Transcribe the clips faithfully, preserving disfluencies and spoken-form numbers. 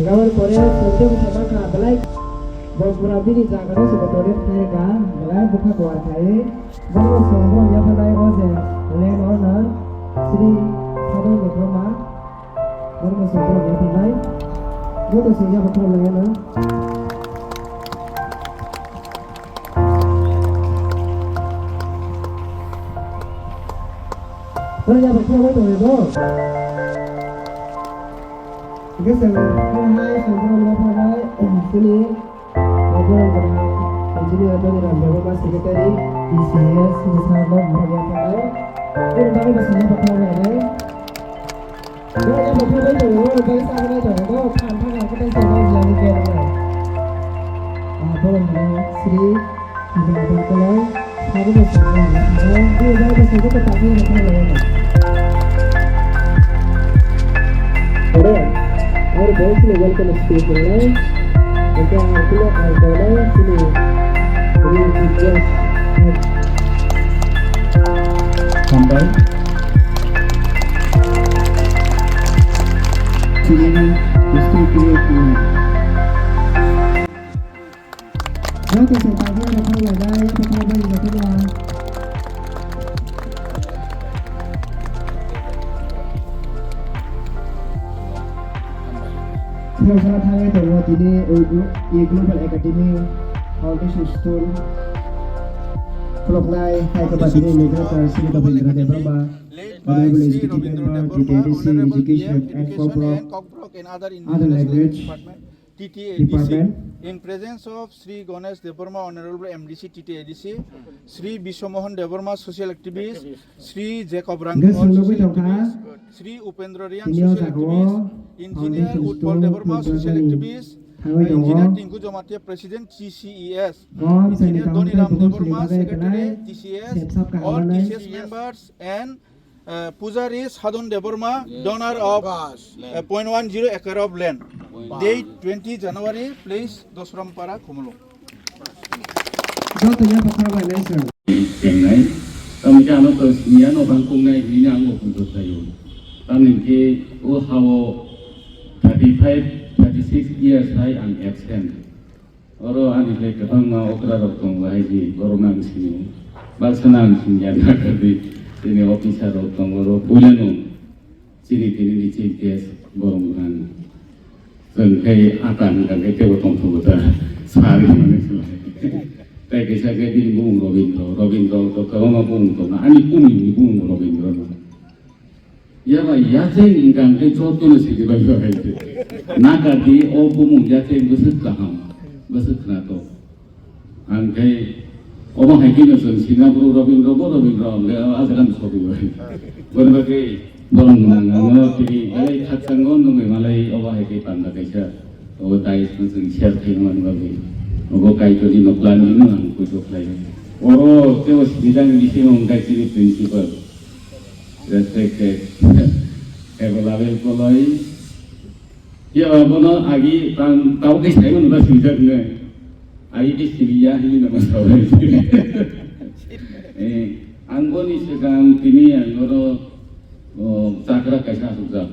Gabon pore sotwi bwsa bangkha belai. Bo pura bini jaga no se kotor khnai ka belai bwkha kuar khai. Bono song bo yaphanai o je land owner Sri Sadhu Debbarma. Bono song bo yaphanai. Bono song yaphanai na. Bono yaphanai bo. Hingke chwng hai chwng borok no phainai, chini borok jora engineer Doniram Debbarma secretary, T C S, chini sir no borok ya phainai. Bini bagwi bo chwng no phainai. Borok ya phainai tongo, borok bai sa phainai tongo, borok phan phan khe tei sa no jani khe rwnai. Ah, borok no Sri Oro, our boys ni welcome speech rwnai. Hingke ang kule ang koinai chini request. Hambai. Chini district ni Joto se bagwi rok phai laijak, joto phai bai joto no. Salo salo thangwi tongo tini o glo-, e Global Academy Foundation Stone khuluknai hai khe ba tini Meghalaya Sri Dobindra Debbarma, Honorable Executive Member, T T A D C, Education and Kokborok and Other Language. T T A D C, department, in presence of Sri Ganesh Debbarma, Honorable M D C, T T A D C, Sri Biswamohan Debbarma, social activist, Sri Jacob Rangkho, social activist, Sri Upendra Riang, social activist, Engineer Utpal Debbarma, social activist, Engineer Tinku Jamatia, President T C E S, Engineer Doniram Debbarma, Secretary T C S, all T C S members and Uh, Pujari Sadhan Debbarma, donor of, uh, point one zero acre of land. Date twenty January, place Dosrampara, Khumulwng. Joto ya pathar bai lai sir. Chengnai, tamo khe ano to siniya no bang kungnai hini ang o kunto thayo. Tamni khe o hao thirty-five, thirty-six years hai ang absent. Oro ani khe kwbangma okra rok tongo, hai di borok no ang sini o. Baksa no ang sini ya, nakardi. Chini officer rok tongo, oro puila no chini tini ni chief guest borok no ang. Chwng khe ata hwnkha khe teibo tongthogo ta, sari mani swlai. Tai kaisa khe bini bumung Robindra, Robindra to kwbangma bumung tongo, ani bumung ni bumung Robindra no. Yaba yacheng hwnkha hwnkhe jotono sidi bai bai. Nakardi o bumung yacheng bwswk kaham, bwswk khwnatok. Hwnkhe omo hai kheno chwng sina bwrwi Robindra bo Robindra hwnkhe o ajagani sogwi bai. Boni bagwi Borok nang ano tini belai khakchangno nugwi malai obo hai khe panda kaisa. Obo dais no chwng share khaimani bagwi. Obo Kaitorni no plan ni no ang kuchuk khlai. Oro tebo sibidang bisingo wngkha chini principal. Respected. Available koloi. Ya bono agi tang tau khe sai mano ba sibijak ne. Agi khe sibiya hini no ba sabai. Eh, ang boni swkang tini ang oro O, chakra kaisa asukjak.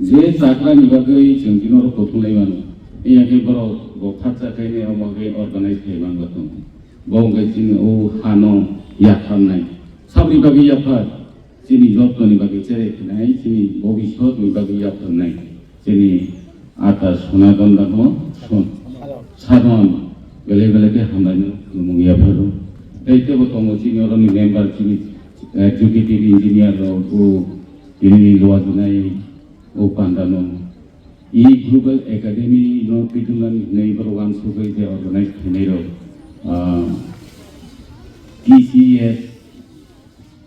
Je chakra ni bagwi chwng tini oro kuthum lai mano. Iya khe borok bo khatsa khainai omo khe organize khai man bo tongo. Bo wngkhe chini o hano yapharnai. Saboni bagwi yaphar? Chini jotoni bagwi cherai khinai, chini bobiswt ni bagwi yapharnai. Chini Ata Sonaton dano son. Sadon. Belai belai khe hambai no khulumung yapharo. Tei tebo tongo chini oro ni member chini executive engineer rok o tini ni luajinai o panda no. E Global Academy no Pitulani hinwi borok wansugwi je organize khainai rok, ah, T C S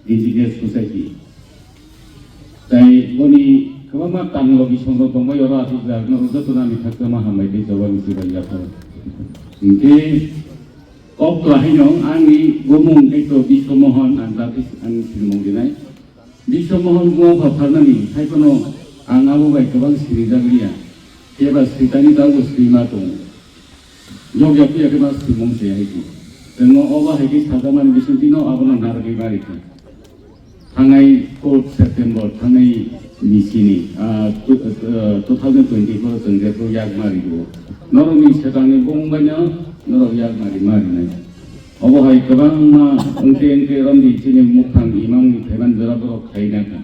Engineer Society. Tai boni kwbangma Tamil bisong rok tongbai oro aswk jak no joto nani khakchangma hambai tei jobab ni sibai yapharo. Hinkhe kok to haino ani bumung tei to Biswa Mohan ang dati ang sinimung dinai. Biswa Mohan buma pha pharnani hai phano ang abo bai kwbang sinijak liya. Keba switani dago swima tongo. Yokya phiya khe ma swimung se hai khe. Chwngno obo hai khe sajakmani bisingtwi no abono narwgwi bari kha. Thangnai fourth September thangnai ni sini, ah, two, ah, two thousand twenty-four chwng je phuru yak mari rwo. Norokni swkangni bumung baino norok yak mari mari nai. Obo hai kwbangma wngte wngte romdi chini mukhang imangni thaiman jora borok khaina kha.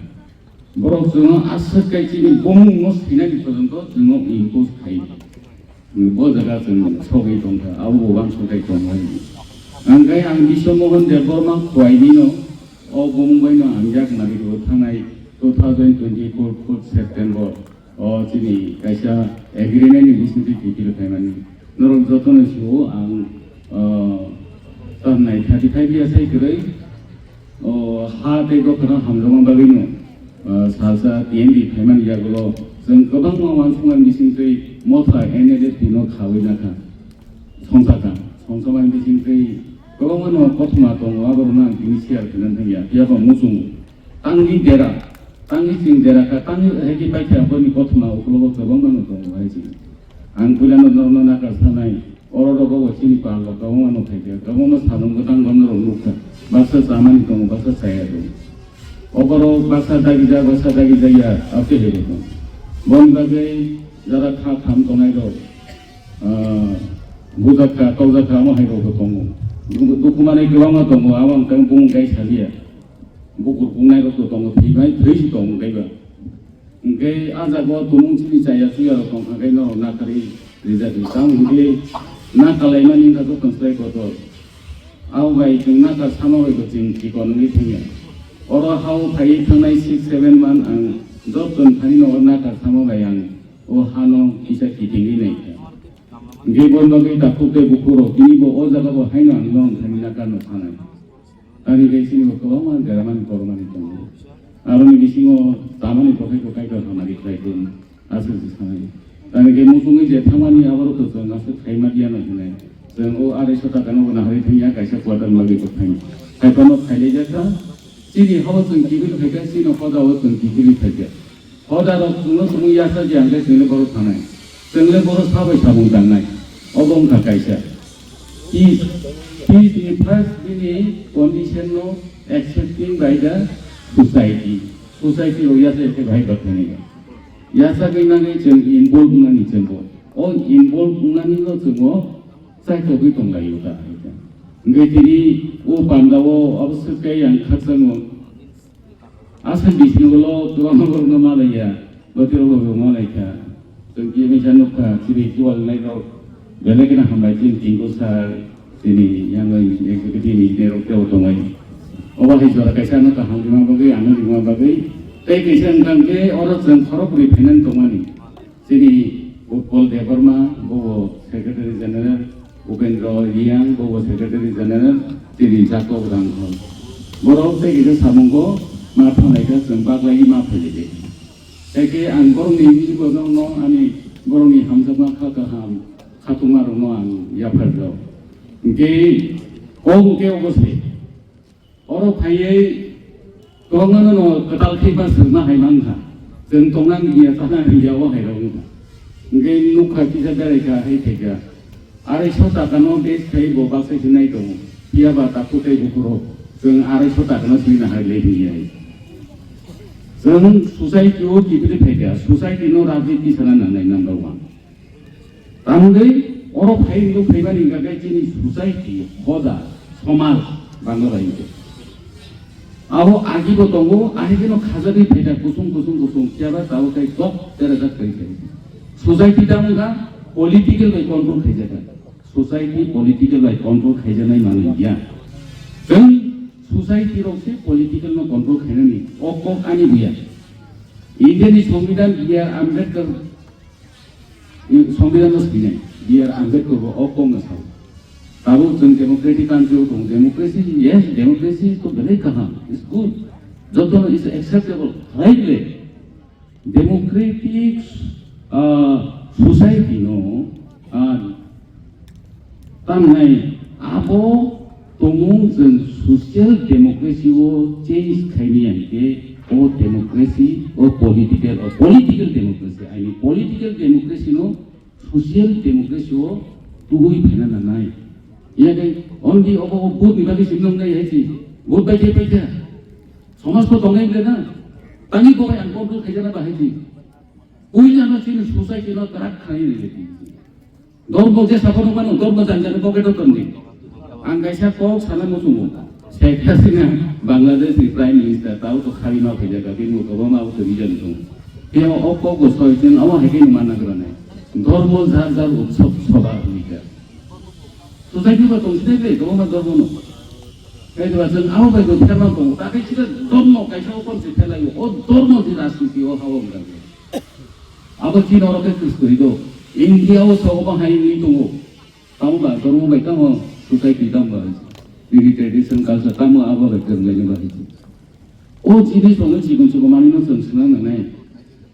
Borok chwngno aswk kai chini bumungno sinani porjonto chwngno impose khai. Bo jaga chwng sogwi tongkha, abo bo uansukjak tongo. Ang khe ang Biswa Mohan Debbarma Khwainino o bumung baino ang yak nari rwo thangnai two thousand twenty-four fourth September o chini kaisa agreement ni bisingtwi kiphil khaimani. Norok jotono sio ang, o, tamnai thirty-five years hai kwrwi. O ha tei dophano hamjakma bagwino, ah, salsa T M D phaimani yagulo chwng kwbangma uansukmani bisingtwi motha N L F T no khawi nakha, songkha kha. Songkhamani bisingtwi kwbangmano kothoma tongo, aborokno ang tini share khaina thangya. Phiya ba muchungo tangwi dera, tangwi chwng dera kha, tangwi hai khe paikha, aboni kothoma uklogo kwbangmano tongo hai se. Ang puilano norokno nakar sanai. Oro rogo bo chini pal rok kwbangma no phaikha, kwbangma samung bwtang rok norok nukha. Baksa chamani tongo, baksa chaya tongo. Oborok baksa dagijak, baksa dagijak ya, abo khe hai rok tongo. Boni bagwi jara kha tham tongnai rok, ah, bujakha, tokjakha, omo hai rok bo tongo. Dukhu, dukhu manwi kwbangma tongo, abo ang tang bung gai saliya. Bukur bungnai rok to tongo, thwi bai, thwi si tongo kaiba. Hwnkhe ah jaga o tumung chini chaya chuya rok tongkha khe norok nakarwi rijak di. Tamo hwnkhe nakalaimani wngkha joto swlai kotor. Abo bai chwng nakar sama bai bo chwng chikon wngwi thangya. Oro ha o phaiwi thangnai six seven month ang joto ni thani no o nakar sama bai ang o hano kisa kitingwi naikha. Hwnkhe boni bagwi takhuk tei bukhuk rok tini bo o jaga bo haino ang norok thani nakar no sanai. Tamni khe chini bo kwbangma deramani kormani tongo. Aroni bisingo tamani kothai kothai khe hamari khlai tong aswk se sanai. Tamni khe muchungwi je thangmani aborok to chwng aswk khaima diya no hinai. Chwng o arai so taka no bo nahari thangya kaisa quarter ni bagwi bo thangya. Haiphano khailai jakha, chini hao chwng kiphil phaikha, chini hoda o chwng kiphilwi phaikha. Hoda rok chwngno chwngwi yasa je ang khe chwngno borok thanai. Chwngno borok sabai samung tangnai. Obo wngkha kaisa. Peace. Peace ni first bini condition no accepting by the society. Society rok yasa khe bahai bathani. Yasa khe nani chwng involve nani chwngbo. O involve nani no chwngbo chaithogwi tonglaio da. Hwnkhe tini o pandao abo swkhe yang khakchangno. Aswk bisingo kwbangma borokno malaiya, botirok bo malaikha. Chwng kisa nukha, chini kiwal nairok belai kheno hambai chini Tinku sir, chini yang executive engineer rok teibo tongmani. Obo hai jora kaisa ano kaham rima bagwi, ano rima bagwi. Tei kaisa wngkha hwnkhe oro chwng khorokbrwi phainani tongmani. Chini Utpal Debbarma, bobo Secretary General, Upendra Reang, bobo Secretary General, chini Jacob Rangkhol. Borok tei kisa samungo, Ma thanglai kha, chwng baklai ma phailai de. Tei khe ang borokni bisingo no ani borokni hamjakma kha kaham khatungma rokno ang yaphar rw. Hwnkhe kok hwnkhe obo se. Oro phaiwi kwbangma no kwtal khe ba swrwngma hai mankha. Chwng tongna nini ya chana nini ya o hai rok wngkha. Hwnkhe nukha kisa berai kha hai thai kha. Arai so taka no base khai bo baksa se nai tongo. Phiya ba takhuk tei bukhuk rok chwng arai so taka no swi na hai le hini ya. Chwng society o kiphilwi phai kha. Society no rajniti sana nangnai number one. Tamungwi oro phai wngwi phaimani hwnkha khe chini society, hoda, somaj, Bangla bai wngkhe. Abo agibo tongo, ahikeno khajagwi phaikha kusung, kusung, kusung, phiya ba tabuk tei tok berajak phai khe. Society tamo wngkha political bai control khaijakha. Society political bai control khaijaknai manwi ya. Chwng society rok se political no control khainani o kok ani buya. India ni Songbidan B R Ambedkar Songbidan no swinai, B R Ambedkar bo o kok no sao. Tabuk chwng democratic country o tongo, democracy, yes, democracy to belai kaham, it's good. Joto no is acceptable, right way. Democratic, ah, society no, ah, tamnai abo Tongmung chwng social democracy o change khaimani hwnkhe o democracy o political, o political democracy, I mean political democracy no social democracy o tubui phaina nangnai. Yakhe only obo o vote ni bagwi simi nongnai hai si. Vote bai khe paikha. Somaj bo tongnai bole na. Tangwi bo bai ang control khaijana ba hai si. Puila no chini society no kwrak khlai ni le. Dormo jesa phano mano, dormo jang jani pocket o tongdi. Ang kaisa kok sana muchungo. Sheikh Hasina, Bangladesh ni Prime Minister, tao to khali ma phaijak, bini mukhubo ma bo to region tong. Tei o kok bo soi chwng amo hai khe manna gra nai. Dormo jar jar utsob soba hwnwi kha. Society ba tong sinai bai, dormo dormo no. Kaitor chwng amo bai bo pherma tongo. Ta khe sida dormo kaisa o kon se phelai o. O dormo di rajniti o ha o wng kha. Abo chini oro khe kwrwi do. India o so obo hai wngwi tongo. Tamo ba, dormo bai tamo society tamo ba. Nini tradition culture tamo abo bai kwrwnglaini ba hai. O chini songno chikon chikon manwino chwng swna nangnai.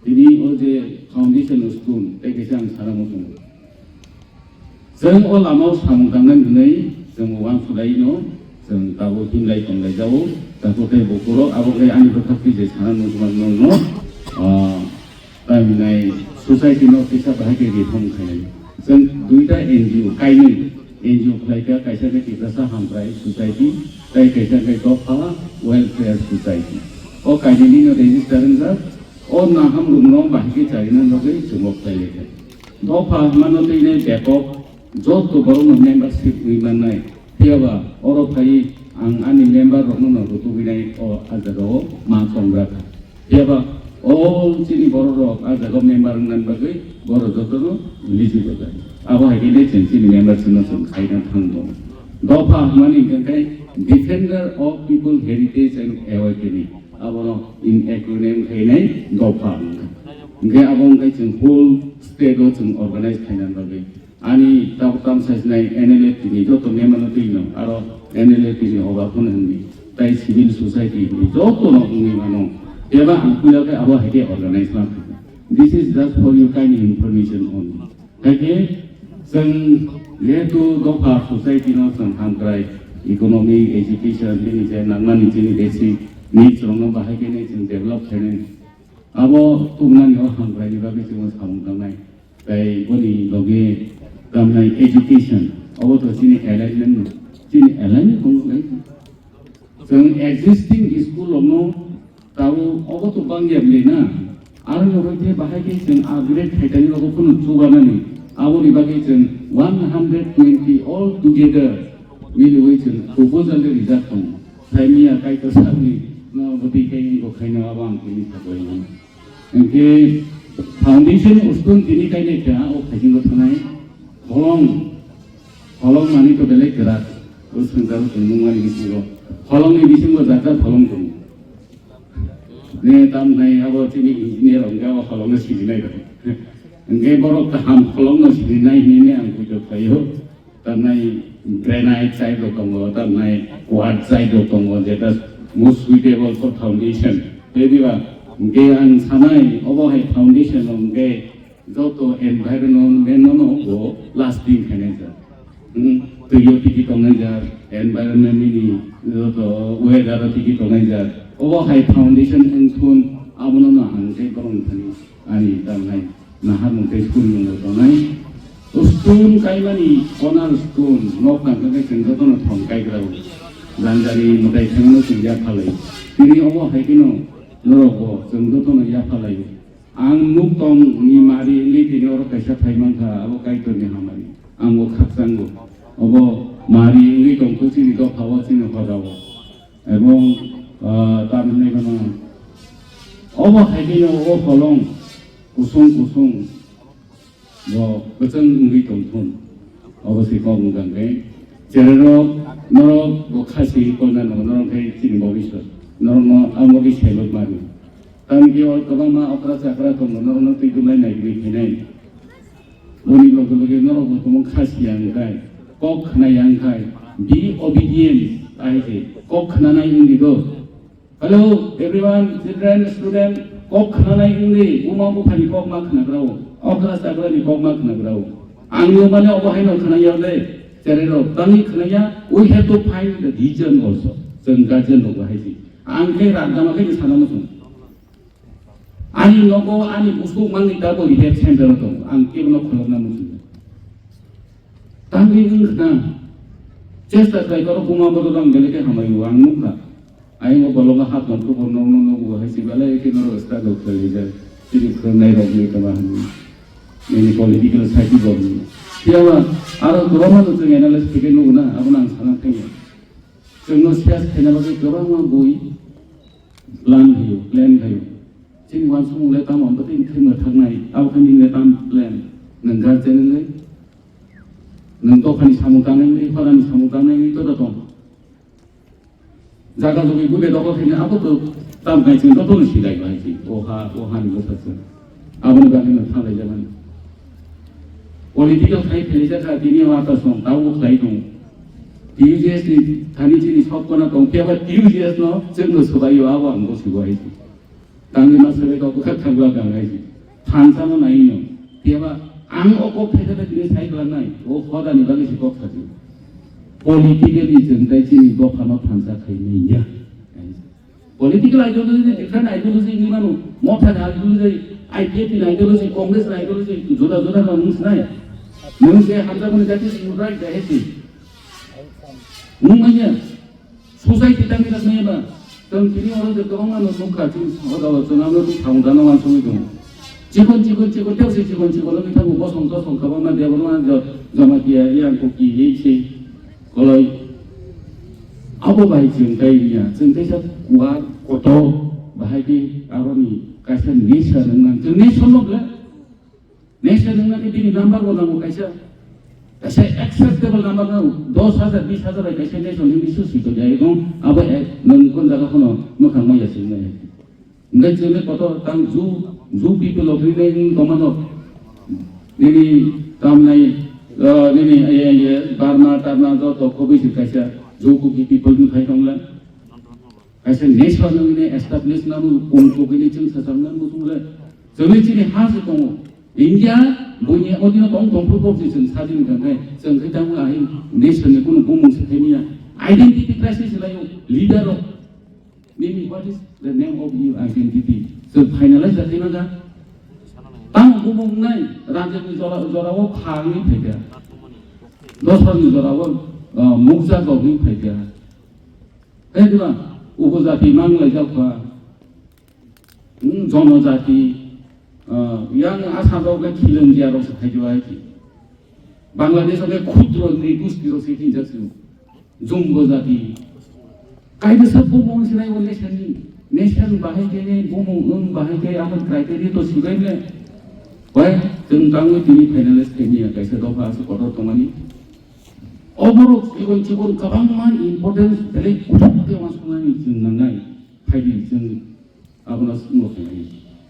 Tini o je foundation o school, tei kaisa ang sana muchungo. Chwng o lama o samung tangnai hwnwi chwng uansukhlaino, chwng tabuk himlai tonglaijao, tabuk tei bukhurok abo khe ani bwkhak twi je sana nukmano no, ah, tamhinai society no kisa bahai khe reform khainai. Chwng duita N G O, kainwi N G O khlaikha, kaisa khe Tiprasa Hamkrai Society, tei kaisa khe Dopha Welfare Society. O kainwino register wngjak, o naham rokno bahai khe charina bagwi chwng o khlailaikha. Dopha hwnmano twi nai bepok joto borokno membership wngwi mannai. Phiya ba oro phaiwi ang ani member rokno no rutugwi nai o ah jagao ma tongra kha. Phiya ba all chini borok rok ah jagao member wngna bagwi borok jotono eligible kha. Abo hai khe chwng chini membership no chwng khaina thang tongo. Dopha hwnmani hwnkha khe Defender of People Heritage and Awakening. Abono in acronym khainai dopha hwnkha. Hwnkhe abo wngkha chwng whole state o chwng organize khaina bagwi. Ani tabuk tamo sajnai N L F T ni joto member no twi no, aro N L F T ni hoba phano hwnwi, tai civil society hwnwi joto no wngwi mano. Eba ang puila khe abo hai khe organize ma kha. This is just for your kind information only. Hai khe chwng jehetu dopha society no chwng hamkrai, economic, education, bini je nangmani chini basic needs rokno bahai khe nai chwng develop khainai. Abo tubunani o hamkrai ni bagwi chwng samung tangnai. Tei boni loge tamnai education, obo to chini alignment no, chini alignment tong lai. Chwng existing school rokno tabo obo to bangya bile na, aro ni hwnkhe bahai khe chwng upgrade khaitani rokno phano chubanani, aboni bagwi chwng one hundred twenty all together miliwi chwng proposal de rijak tongo. Saimia Kaitor sakni no bwtwi khe wngkha khaina abo ang tini saklai mano. Hwnkhe foundation stone tini kainai kha o khaisingo thanai holong, holong manwi to belai kwrak. O swngjak chwng nungmani bisingo holongni bisingo jat jat holong tongo. Ne tam nai abo chini engineer hwnkhe abo holongno sinilai rw. Hwnkhe borok kaham holongno sininai hinwi ang bujo khlaio. Tamnai granite type rok tongo, tamnai quartz type rok tongo, jeta most suitable for foundation. Tei diba, hwnkhe ang sanai, obo hai foundation rok hwnkhe joto environment no bo lasting khainai jak. Hmm, twi o tiki tongnai jak, environment ni joto weather o tiki tongnai jak. Obo hai foundation wngthun, abono no ang tei borok ni thani ani tangnai. Naharmung tei suri mung tongnai. Stone kaimani corner stone nok tangkha khe chwng jotono thong kaikra o. Janjari mwtai thangno chwng yaphalai. Tini obo hai kheno norok bo chwng jotono yaphalai. Ang nuk tong ni mari wngwi tini oro kaisa phai mankha, abo Kaitorni hamari. Ang bo khakchango. Obo mari wngwi tongkho chini dopha o, chini hoda o. Ebong, ah, tamni gana obo hai kheno obo kolong kusung kusung bo kwchwng wngwi tongthun. Obo se kok wngkha hwnkhe, chererok norok bo khasi kolna nango, norok khe chini bobiswt. Norokno ang bo khe selok mani. Tamni khe o kwbangma okra chakra tongo, norokno twi dumlai nai hinwi khainai. Boni loge loge norok bo tongmung kha siya wngkhai, kok khna ya wngkhai, be obedient, ahai se kok khnanai wngdi do. Hello, everyone, children, student, kok khnanai wngdi, buma buphani kok ma khnagra o, okra chakrani kok ma khnagra o. Ang no mane obo haino khna ya le, chererok, tangwi khna ya, we have to find the reason also. Chwng guardian rok bahai si. Ang khe ragdama khe sana muchung. Ani nogo ani busuk mangni tabuk rehab center o tongo, ang kebono kholopna muchungo. Tangwi wng khna, chesta khlai koro buma bodo rang belai khe hamai o, ang nukha. Ayang o bologo hap tong khe bo nokno nugo hai se belai khe norok struggle khlai rijak. Chini phwrwngnai rok ni tama hwnwi, nini political side bo hwnwi. Phiya ba aro kwbangma no chwng analyze khe khe nugo na, abono ang sana thangya. Chwngno sias khaina bagwi kwbangma bui plan khaio, plan khaio. Chini uansukmung le tamo, ang bwtwi khe mwthaknai, abo khe nini le tam plan? Nwng guardian wngwi, nwng dophani samung tangnai wngwi, hodani samung tangnai wngwi, joto tong. Jaga jogwi bube dokol khaina abo to tam nai chwng jotono silai bai si. O ha, o hani bwsa chwng. Aboni bagwi no thanglai jagani. Political khai philai jakha tini o ata song, tabuk khlai tongo. T U G S ni thani chini sok kono tong, phiya ba T U G S no chwngno swbaio, abo ang bo sibo hai si. Tangwi ma swbai kok bwkha thangla kang hai si. Thansa no nai no. Phiya ba ang o kok thaisa tini sai klang nai. O hoda ni bagwi si kok sa si. Politically chwng tai chini dopha no thansa khai nai ya. Political ideology ni different ideology ni mano. Motha ni ideology, I P F ni ideology, Congress ni ideology, juda juda no nung sinai. Nung se hamjakmani jati si right da hesi. Nung manya. Society tangwi rok nai ba. Tong tini oro je kwbangma no nukha, chini hoda o chwng ano twi thang dano uansugwi tongo. Chikon chikon chikon tei se chikon chikon wngwi thango, bosong tosong kwbangma Debbarma, Jo-, Jamatia, Yang, Kuki, Yei se koloi. Abo bai chwng tai wngya, chwng teisa kuar kotor bahai khe aroni kaisa nation wngmani. Chwng nation no ble? Nation wngna khe bini number bo nango kaisa. Kaisa acceptable number nango. Dos hajar, bis hajar bai kaisa nation wngwi su sui tong ya. Ebong abo ek, nwng kon jaga kheno mwkhang maya sui maya. Hingke chwngno kotor tang Jew, Jew people of remain tomano. Nini tamnai, ah, nini, eh, eh, Burma, Tarma joto khobwi se kaisa Jew Kuki people ni khai tongla. Kaisa nation no nini establish nanu kung kung ini chwng sachang nanu chwng le. Chwngni chini ha se tongo. India buini odino tong tong phuru phuru chwng sadin kang khe chwng khe tamo ahi nation ni kunu bumung se themiya. Identity crisis layo leader rok. Nini what is the name of your identity? Chwng finalize da thima ga. Tamo bumung nai rajani jora jora o phangni phaikha. Dosrani jora o, ah, mukjak rok ni phaikha. Tei diba, upojati mang lai jak kha, hmm, jonojati, ah, yang Assam rok le khilonjia rok se khai diba hai ki. Bangladesh rok le khudro nrigusti rok se hinjak se, jumbo jati. Kaisa bumung sinai o nation ni, nation bahai khe bumung wng bahai khe abo criteria to sibai le. Bai, chwng tangwi tini finalist khe niya kaisa dopha aswk kotor tongmani. Oborok chikon chikon kwbangma importance belai kuthuk khe uansuknani chwng nangnai. Phaidi chwng abono swngbo khainai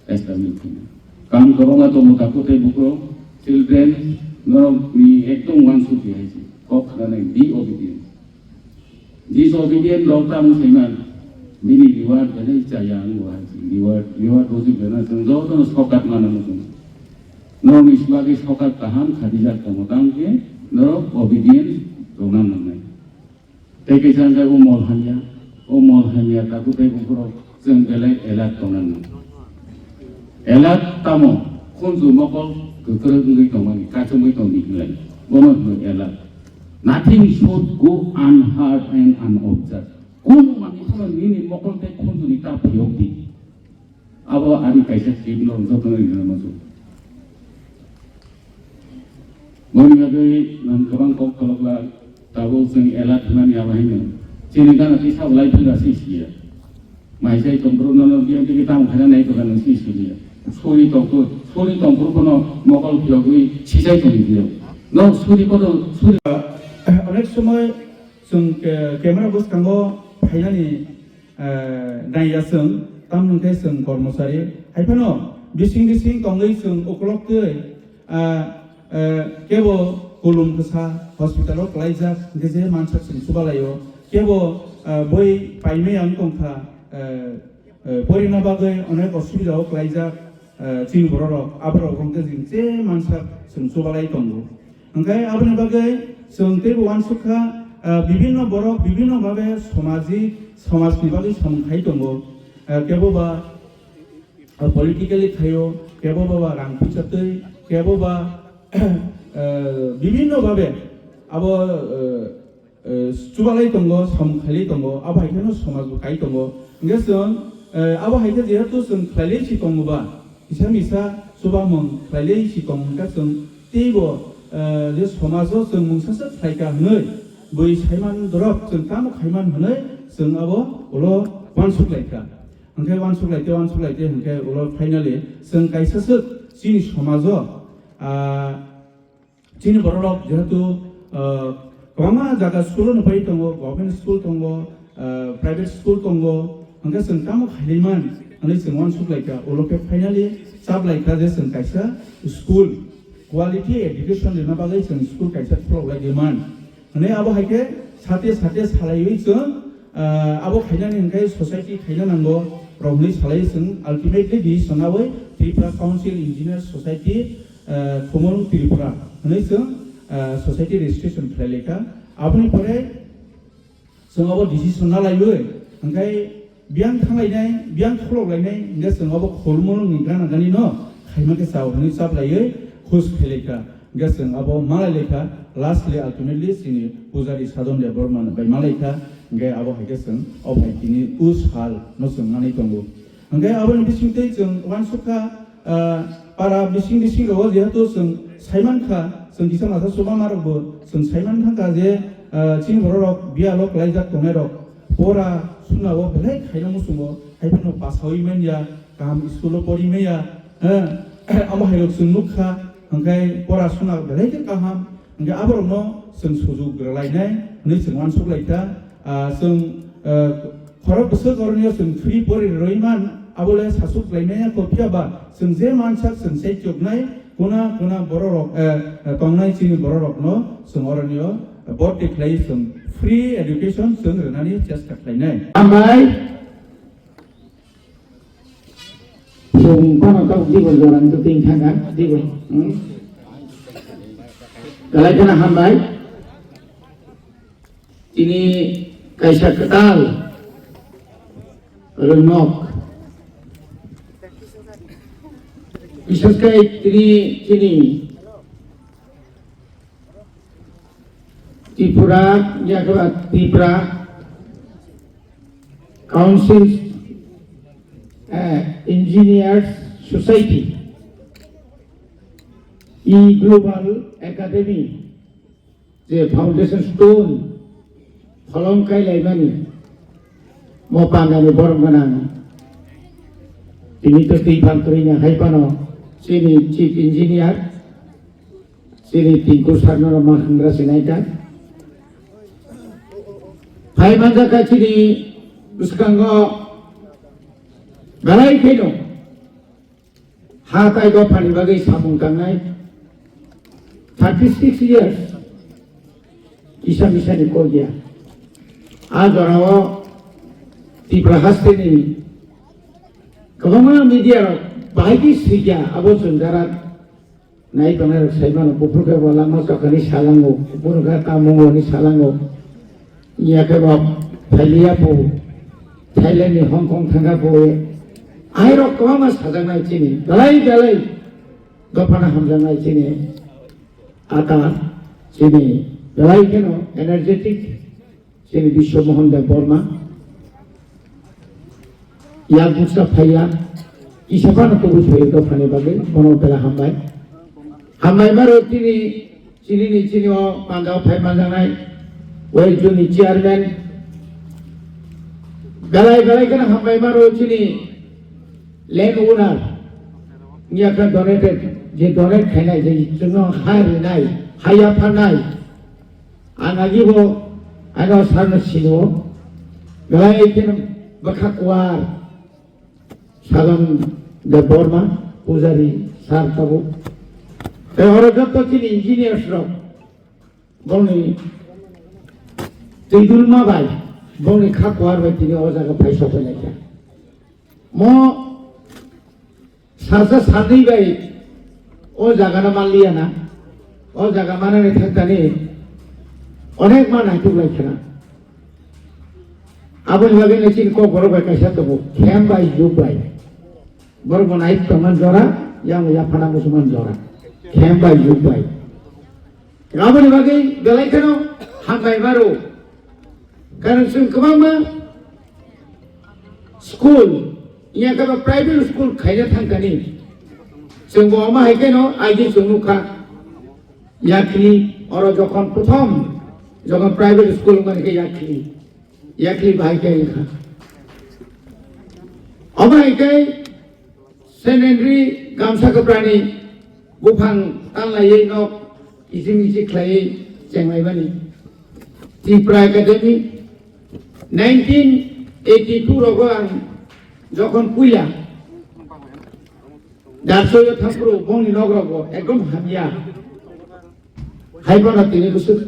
establish khainai. Kam kwbangma tongo takhuk tei bukhuk, children, norokni ekdom uansuk di hai se. Kok khnanai, be obedient. Disobedient rok tamo saiman. Bini reward belai chaya ang bo hai se. Reward, reward bo se belai chwng jotono sokat mana muchung. Norokni bagwi sokat kaham khadijak tongo, tamo khe norok obedience tongna nangnai. Tei kaisa hwnkhe o mol hamya, o mol hamya tabuk tei buphuru chwng belai alert tongna nango. Alert tamo khunju mokol kwkrwk wngwi tongmani, kachomwi tongdi hinlai. Bono hwnwi alert. Nothing should go unheard and unobserved. Kunu manwi phano nini mokol tei khunjuni ta phiyokdi. Abo ani kaisa tip no jotono rinani muchung. Boni bagwi nwng kwbang kok kholok glak, tabuk chwng alert hwnani abo haino. Chini gana tisa belai phira si siya. Mai sai tongphuru nono biyang tigi tamo khaina nai tongkha nwng si siya. Suri tongphuru, suri tongphuru phano mokol phiyogwi sisai tongwi phiyok. No suri kotor, suri. Onek somoi chwng ke-, camera bwskango phainani eh, naiya chwng, tamoni khe chwng kormochari. Haiphano bising bising tongwi chwng ukolok twi, ah, eh, kebo kulum kwsa hospital o klaijak, hwnkhe je mansak chwng chubalaio. Kebo, ah, boi paimaya wng tongkha, eh, eh, porina bagwi onek osubida o klaijak. Eh, chini bororok, aborok wngkhe chwng je mansak chwng chubalai tongo. Hwnkhe aboni bagwi chwng teibo uansukha, eh, bibinno borok bibinno bhabe samajik, samajni bagwi samung khai tongo. Eh, kebo ba, eh, politically khaio, kebo ba, ba rang puisa twi, kebo ba, eh, bibinno bhabe abo, eh, eh, chubalai tongo, samung khailai tongo, abo hai kheno somaj bo kai tongo. Hwnkhe chwng, eh, abo hai khe jehetu chwng khlailai si tongo ba, kisa misa chubamung khlailai si tong hwnkhe chwng teibo, eh, je somaj o chwng mungsa se khlai kha hwnwi bui saiman dorop chwng tamo khaiman hwnwi chwng abo ulo uansuk lai kha. Hwnkhe uansuk lai te, uansuk lai te hwnkhe ulo finally chwng kaisa swk chini somaj o, ah, Chini bororok jehetu, ah, kwbangma jaga school-o no pai tongo, government school tongo, ah, private school tongo, hwnkhe chwng tamo khailaiman hwnwi chwng uansuk lai kha. Ulo khe finally chap lai kha je chwng kaisa school, quality education rwna bagwi chwng school kaisa khulok lai man. Hwnwi abo hai khe sate sate salaiwi chwng, ah, abo khainani hwnkhe society khaina nango rok hwnwi salaiwi chwng ultimately decision lawi Tripura Council Engineers Society, ah, Khumulwng Tripura hwnwi chwng, ah, society registration khlai lai kha. Aboni pore chwng abo decision na laiwi hwnkhe biyang thang lainai, biyang khulok lainai, hwnkhe chwng abo Khumulwngni gana gani no khaima khe chao hwnwi chap laiwi khus khlai lai kha. Hwnkhe chwng abo malai lai kha, lastly, ultimately, chini pujari Sadon Debbarma bai malai kha, hwnkhe abo hai khe chwng o bai tini u sal no chwng manwi tongo. Hwnkhe aboni bisingtwi chwng uansuk kha, ah, para bising bising rogo jehetu chwng saiman kha, chwng kisa masa chubama rokbo chwng saiman thang kha je, ah, chini bororok biyalo klaijak tongnai rok pora suna o belai khaina muchungo, hai phano pasawi manya, kaham school o pori manya, eh, amo hai rok chwng nuk kha, hwnkhe pora suna belai khe kaham, hwnkhe aborokno chwng sujuk rwlainai hwnwi chwng uansuk lai kha. Ah, chwng, ah, khorok bwswk oroni o chwng free pori rwui man, abo le sasuk laimaya kho, phiya ba chwng je mansak chwng sai chuknai, kuna kuna bororok, eh, eh, tongnai chini bororokno chwng oroni o borti khlai chwng free education chwng rwnani chesta khlainai. Hambai. Chwng bono tabuk dibo jorani kwtwi thangkha, dibo. Hmm? Belai kheno hambai. Tini kaisa kwtal rwngnok. Bises khe tini chini Tripura, yakaba Tripura Council, eh, Engineers Society, E Global Academy, je foundation stone pholong kai laimani, mo pandani borom gwnang, tini to twi phan kwrwini hai phano chini Chief Engineer, Chini Tinku Sarno ma hangra sinai ta. Phai manjak kha chini bwskango belai kheno ha tai dophani bagwi samung tangnai. Thirty six years kisa misani kok ya. A jorao Tripura hasteni kwbangma media rok bahai khe swi kha, abo chwng jara nai tongnai rok sai mano, buphuru khe bo lama chokani salango, buphuru khe tamungo ni salango, iya khe bo Thailia po, Thailand ni Hong Kong thangkha po, ai rok kwbangma sajaknai chini belai belai dophano hamjaknai chini ata chini belai kheno energetic. Chini Biswa Mohan Deb Borma yak buksa phaiya, kisa phano kubui phaiya dophani bagwi, bono belai hambai. Hambai maro chini, chini ni chini o panda o phai manjaknai, West Zone ni chairman. Belai belai kheno hambai maro chini land owner, wngya khe donated, je donate khainai, je chwngno ha rinai, ha yapharnai. Ang agi bo ano sarno sino, belai khe bwkha kuar Sagan Deb Borma, pujari sar tabuk. Tei oro joto chini engineers rok, bongni twi dulma bai, bongni kha kuar bai tini o jaga phai sokoi lai kha. Mo Salsa salnwi bai o jaga no manliya na, o jaga manani thangtani onek ma naituk lai khena. Aboni bagwi nai chini kok borok bai kaisa tongo, khem bai yuk bai. Borok bo nai tongman jora, yang yaphana musuman jora. Khem bai yuk bai. Aboni bagwi belai kheno hambai maro. Karon chwng kwbangma school, iya khe ba private school khaina thangkani. Chwng bo omo hai kheno aigi chwng nukha. Yakhli, oro jokhon prothom, jokhon private school wngmani khe yakhli. Yakhli bahai khe wngkha. Omo hai khe Saint Henry gamsa kwprani buphang tanlaiwi nok kiching kiching khlaiwi chenglaimani. Tripura Academy nineteen eighty two rogo ang jokhon puila Darsoyo thangphuru bongni nok rogo ekdom hamya. Hai bono tini bwswk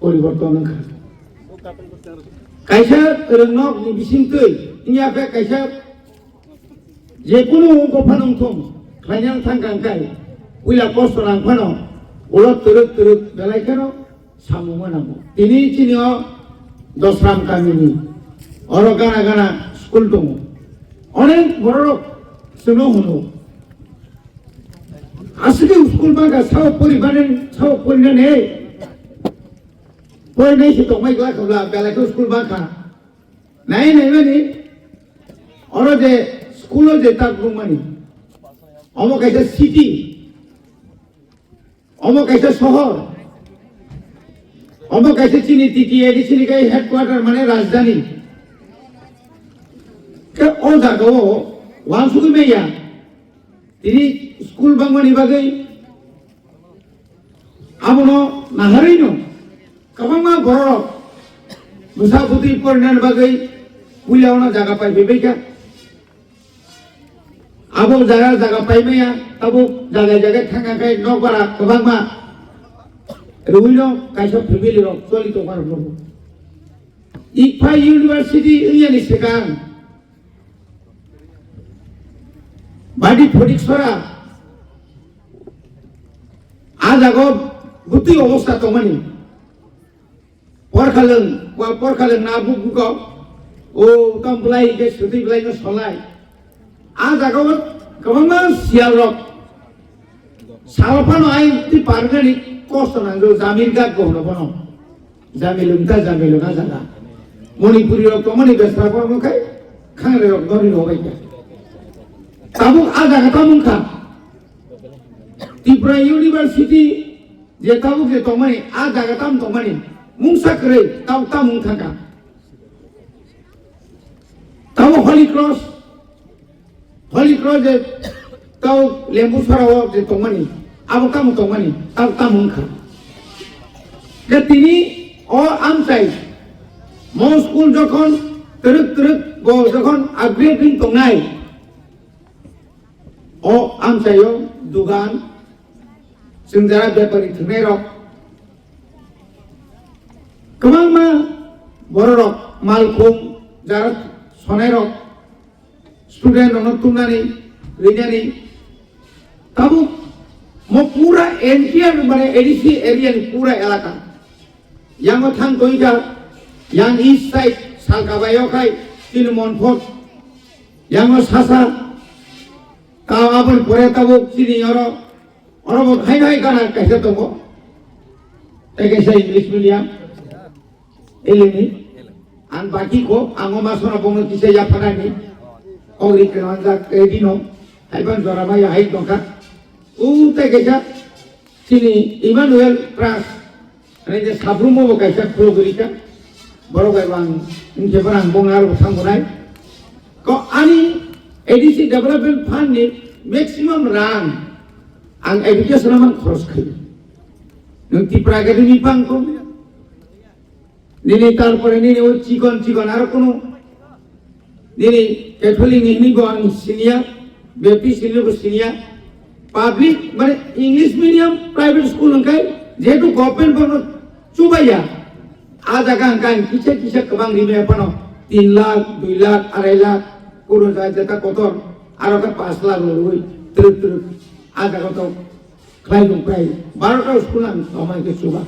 poriborton wngkha. Kaisa kwrwng nok ni bisingtwi wngya khe kaisa jekunu wngkha phano wngthung khlaina thangkha hwnkhe puila kosto nang phano ulo twrwk twrwk belai kheno samungma nango. Tini chini o Dosram kamini oro gana gana school tongo. Onek bororok chwngno hwno. Aswkhe school bangkha, sao poribanen, sao porinani, porinai se tongmai glak hwla, belai khe school bangkha. Nai nai mani, oro je school o je tak rwmani, omo kaisa city, omo kaisa sohor, omo kaisa chini T T A D C ni kai headquarter mane rajdhani. Khe o jaga o wansugwi maya, tini school bangmani bagwi abono naharwino kwbangma bororok bwsa bwtwi porinani bagwi puila ono jaga pai phaibaikha. Abo jaga jaga paimaya, tabuk jaga jaga thangkha khe nokbara kwbangma rwino kaisa family rok choli tongma rok. Ikphai University wngyani swkang Badi Photik Sora, a jaga o bwtwi obostha tongmani. Porkhalwng, wa porkhalwng na buk buko, o tong bwlai hingke swtwi bwlai no solai. A jaga o kwbangma siyal rok sal phano ai twi pargani kosto nangjago, jamir gak go hwno bono. Jamilung ta jamilung a jaga. Manipuri rok tongmani besra borok no khai khangre rok nori no bai kha. Tabuk a jaga tamo wngkha. Tripura University je tabuk je tongmani, a jaga tamo tongmani, mungsa kwrwi tabuk tamo wngkha kha. Tabuk Holy Cross, Holy Cross je tau Lembu Sora o je tongmani, abo tamo tongmani, abo tamo wngkha. Je tini o amchai, mo school jokhon twrwk twrwk bo jokhon upgrade wng tongnai, o amchaio dugan, chwng jara bepari thwngnai rok, kwbangma bororok malkhung jara Sonairok student rokno tumnani rinani tabuk mo pura entire mane A D C area ni pura elaka. Yango thang toika yang east side salka bai okhai chini Monfort yango sasa ta aboni pore tabuk chini oro oro bo hai hai gana kaisa tongo. Tei kaisa English medium. Eleni, ang baki ko, ang o masona bongo kisa yaphanani, kok ri kena anja kredino, haiban jora maya hai tongkha. U tei kaisa, chini Emmanuel Trust, ani je sabrumo bo kaisa khulogri ka, borok bai bang, inke borang bong aro thang bonai. Ko ani A D C Development Fund ni maximum rang, ang education amang khoros khai. Nung Tipra Academy pang ko, nini tarpore nini o chikon chikon aro kono nini Catholic ni hini bo ang sinya, Baptist ni bo sinya, public mane English medium private school hwnkhe jehetu government bono chubaiya, a jaga hwnkhe ang kisa kisa kwbang rimaya phano tin lakh, dui lakh, arai lakh, kuro jai jeta kotor, aro khe pash lakh rwi twrwk twrwk a jaga to khlai tong phai, barota school ang somai khe chuba.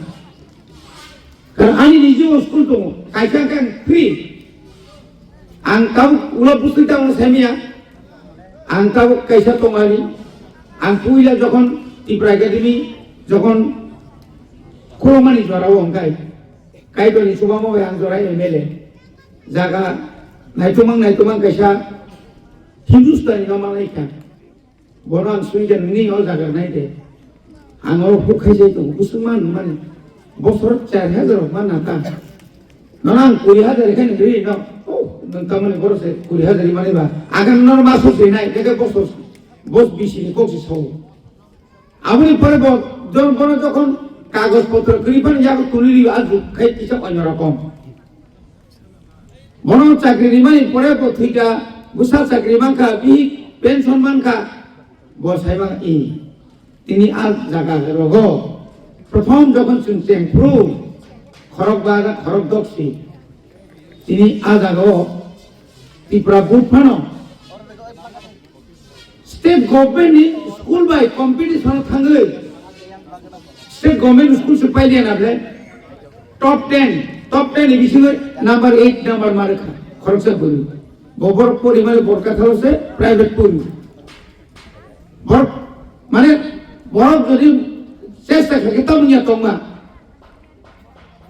Karon ani niji o school tongo, kaisa khe ang free. Ang tabuk ulo bwswi tamo saimaya, ang tabuk kaisa tongani, ang puila jokhon Tipra Academy jokhon khulokmani jorao hwnkhe, Kaitorni chubamo bai ang jora M L A. Jaga naitomang naitomang kaisa Hindustani no manai kha. Bono ang sungkha nini o jaga nai de. Ang oro huk khai jai tongo, bwswk man mani. Bosor char hajar rok man na ta. Nono ang kuri hajar khe nini ri no. Oh, nwng tamani borok se kuri hajar mani ba. Agan nono ma suk se nai, khe bosor, bos bisi ni kok si sao. Aboni pore bo, jon bono jokhon kagoj potro kwrwi phano yago tuli rio, a jug khai kisa onyo rokom. Bono chakri rimani pore bo thwikha, bwsa chakri mankha, bihik pension mankha, bo saiman i. Tini a jaga rogo, prothom jokhon chwng chengphru, khorok ba khorok doksi, tini a jaga o Tipra but phano. State government ni school bai competition thangwi state government school se pailiya na ble top ten, top ten ni bisingo number eight number mare kha khoroksa guru. Bobor pori mare borka thalo se private pori. Bor mane borok jodi chesta khe tamo ya tongma.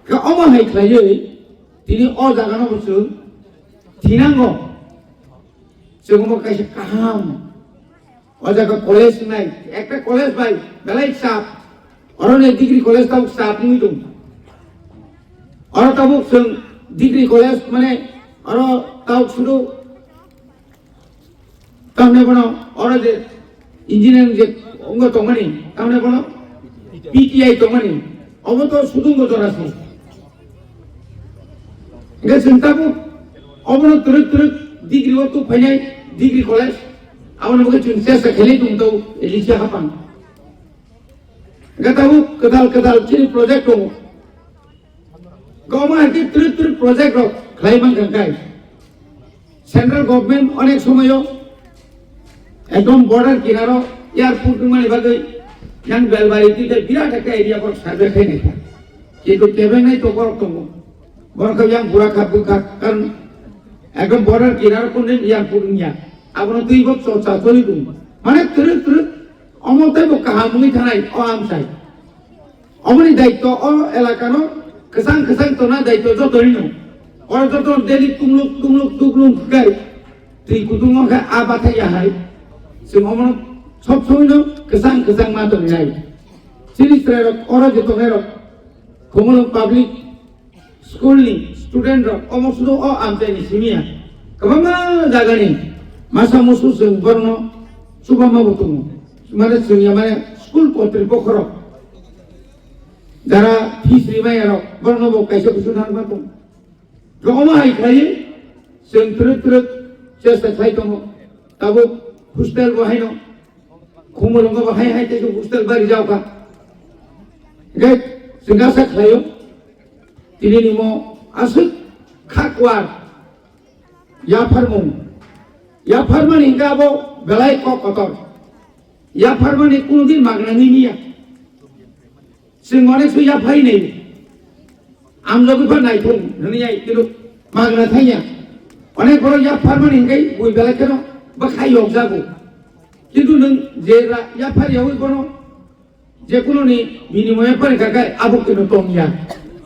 Khe omo hai khlaiwi tini o jaga no bo chwng thinango. Chwng omo kaisa kaham. O jaga college nai, ekta college bai belai sap. Oro ni degree college tau sap wngwi tong. Oro tabuk chwng degree college mane oro tau sudu tamne bono oro je engineering je wngwi tongmani tamne bono P T I tongmani obo to sudu wngwi tong asi. Hingke chwng tabuk obono twrwk twrwk degree o tubuphainai degree college, aboni bagwi chwng chesta khailai tong tau Asia hapang. Hingke tabuk kwtal kwtal chini project tongo. Goma hai khe twrwk twrwk project rok khlai mankha kai. Central government onek somoyo ekdom border kinaro airport wngmani bagwi yang Belbari twi tei birat ekta area borok survey khainai kha. Kintu kebengnai to borok tongo. Borok khe yang bura kha bwkha karon ekdom border kinaro kunu airport wngya. Abono twi bo chorcha choli tongo. Mane twrwk twrwk omo tei bo kaham wngwi thanai o amchai. Oboni daityo o elakano kwchang kwchang tongna daityo joto rino. Oro joto daily tungluk tungluk tungluk kai twi kutung wngkha a bathai ya hai. Chwng omono sob somoino kwchang kwchang ma tongnai. Chini chwrairok oro je tongnairok Khumulwng public school ni student rok omo sudo o amchai ni simi ya. Kwbangma jaga ni masa musu chwng borno chubama bo tongo. Mane chwng ya mane school kotri bokhorok. Jara fees rimaya rok, borno bo kaisa kusu nang ma tong. Omo hai khlai, chwng twrwk twrwk chesta khlai tongo. Tabuk hostel bo haino, Khumulwngo bo hai hai tei hostel bari jao kha. Hingke chwng asa khlaio, tini ni mo aswk kha kwar. Yapharmung. Yapharmani hingke abo belai kok kotor. Yapharmani kunudin magna nini ya. Chwng onek so yaphai nei. Amjogwi pha naithung hwnwi ai, kintu magna thangya. Onek borok yapharmani hingke bui belai kheno bwkhai yokjago. Kintu nwng je ra-, yaphar yawi bono je kununi binimoye pari kakai abo kino tongya.